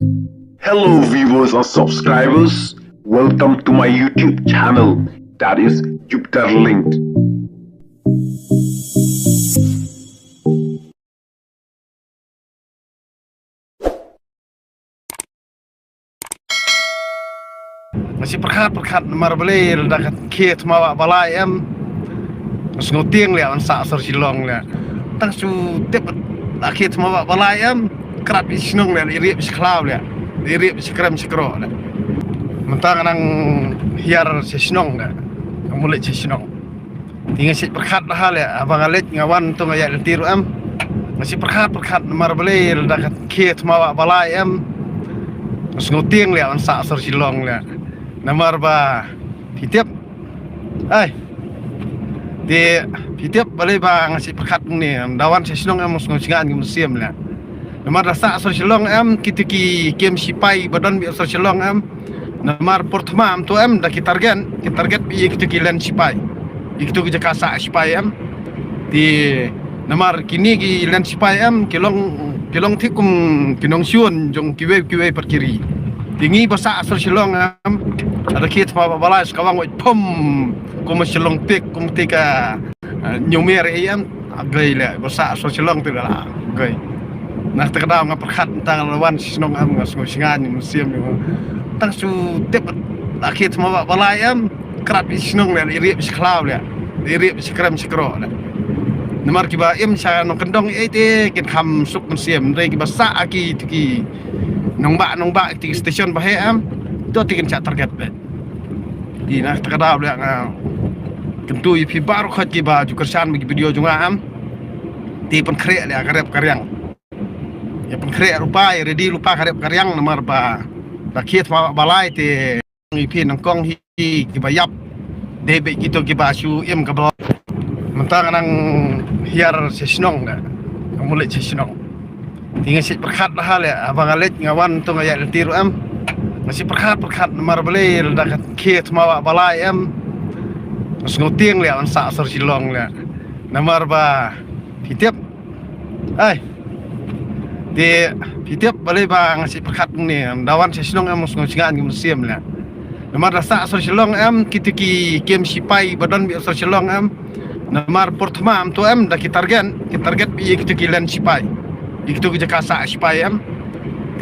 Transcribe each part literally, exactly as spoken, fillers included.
Hello viewers and subscribers, welcome to my YouTube channel, that is Jupiter Linked. Nga shu pyrkhat pyrkhat namar balei lada ka khie thma wah ba lai em. Nga sngew tieng leh ban sah sor Shillong leh. Tang shu tip da khie thma wah ba lai em. Krap ïa shnong leh, ïa rieh sha khlaw leh. Ïa rieh sha krem sha kroh leh. Mynta nga nang hiar sha shnong leh. Nga mut leit sha shnong. Te nga shu pyrkhat bha leh, haba nga leit nga wan to nga ïaid lynti ruh em. Nga shu pyrkhat pyrkhat namar balei lada ka khie thma wah ba lai em. Nga sngew tieng leh ban sah sor Shillong leh. Namar ba phi tip. Ai. Te phi tip balei ba nga shu pyrkhat kumne, da wan sha shnong em nga sngew shngaiñ mynsiem leh. Namar da sah sor Shillong em, kito ki kem shipai ba don beit sor Shillong em. Namar por thma em to em, da ki target, ki target beit ïa kito ki len shipai. Ïa kito ki jaka sah shipai em. Te namar kine ki len shipai em, ki long, ki long thik kum ki nongshun jong kiwei kiwei pat ki ri. Te ngi ba sah sor Shillong em, lada khie thma wah ba lai sa ka wang wait pom, kum Shillong pik, kum te ka, eh, New Mer ei em. Agoi leh, ba sah sor Shillong te la agoi. Na kata ka daw nga pyrkhat tang la wan sha shnong em, nga sngew shngaiñ mynsiem. Tang shu tip da khie thma wah ba lai em. Krap ïa shnong leh, ïa rieh sha khlaw leh. Ïa rieh sha krem sha kroh leh. Namar kiba im sha nongkyndong ei te kin kham suk mynsiem, hynrei kiba sah ha kito ki nongbah nongbah, kito ki station ba heh em, to te kin shah target beit. Te na kata ka daw leh nga kyntu ïa phi baroh khoit kiba ju kyrshan ba ki video jong nga em. Te pynkhreh leh ka rep ka riang. Ïa pynkhreh lypa, ïa ready lypa ka rep ka riang namar ba da khie thma wah ba lai te ïa phi nyngkong hi kiba ïap. Dei beit kito kiba shu im ka ba. Mynta nga nang hiar sha shnong leh. Nga mut leit sha shnong. Te nga shu pyrkhat bha leh, haba nga leit nga wan to nga ïaid lynti ruh em. Nga shu pyrkhat pyrkhat namar balei lada ka khie thma wah ba lai em. Nga sngew tieng leh ban sah sor Shillong leh. Namar ba phi tip. Ai. Te phi tip balei ba nga shu pyrkhat kumne, da wan sha shnong em nga sngew shngaiñ mynsiem leh. Namar da sah sor Shillong em, kito ki kem shipai ba don beit sor Shillong em. Namar por thma em to em, da ki target, ki target beit ïa kito ki len shipai. Ïa kito ki jaka sah shipai em.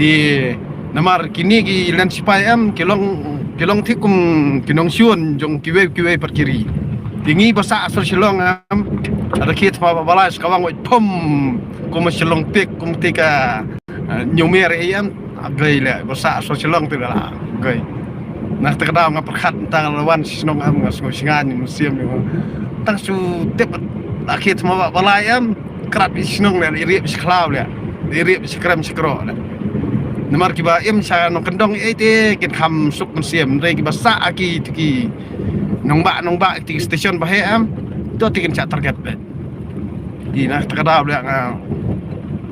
Te namar kine ki len shipai em, ki long, ki long thik kum ki nongshun jong kiwei kiwei pat ki ri. Te ngi ba sah sor Shillong em, lada khie thma wah ba lai sa ka wang wait pom, kum Shillong pik, kum te ka, eh, New Mer ei em. Agoi leh, ba sah sor Shillong te la agoi. Na kata ka daw nga pyrkhat tang la wan sha shnong em, nga sngew shngaiñ mynsiem. Tang shu tip da khie thma wah ba lai em. Krap ïa shnong leh, ïa rieh sha khlaw leh. Ïa rieh sha krem sha kroh leh. Namar kiba im sha nongkyndong ei te kin kham suk mynsiem, hynrei kiba sah ha kito ki nongbah nongbah, kito ki station ba heh em, to te kin shah target beit. Te na kata ka daw leh nga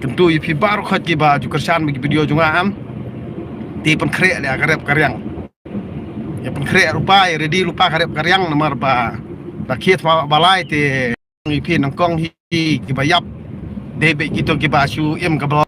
kyntu ïa phi baroh khoit kiba ju kyrshan ba ki video jong nga em. Te pynkhreh leh ka rep ka riang. Ïa pynkhreh lypa, ïa ready lypa ka rep ka riang namar ba da khie thma wah ba lai te ïa phi nyngkong hi kiba ïap. Dei beit kito kiba shu im ka ba.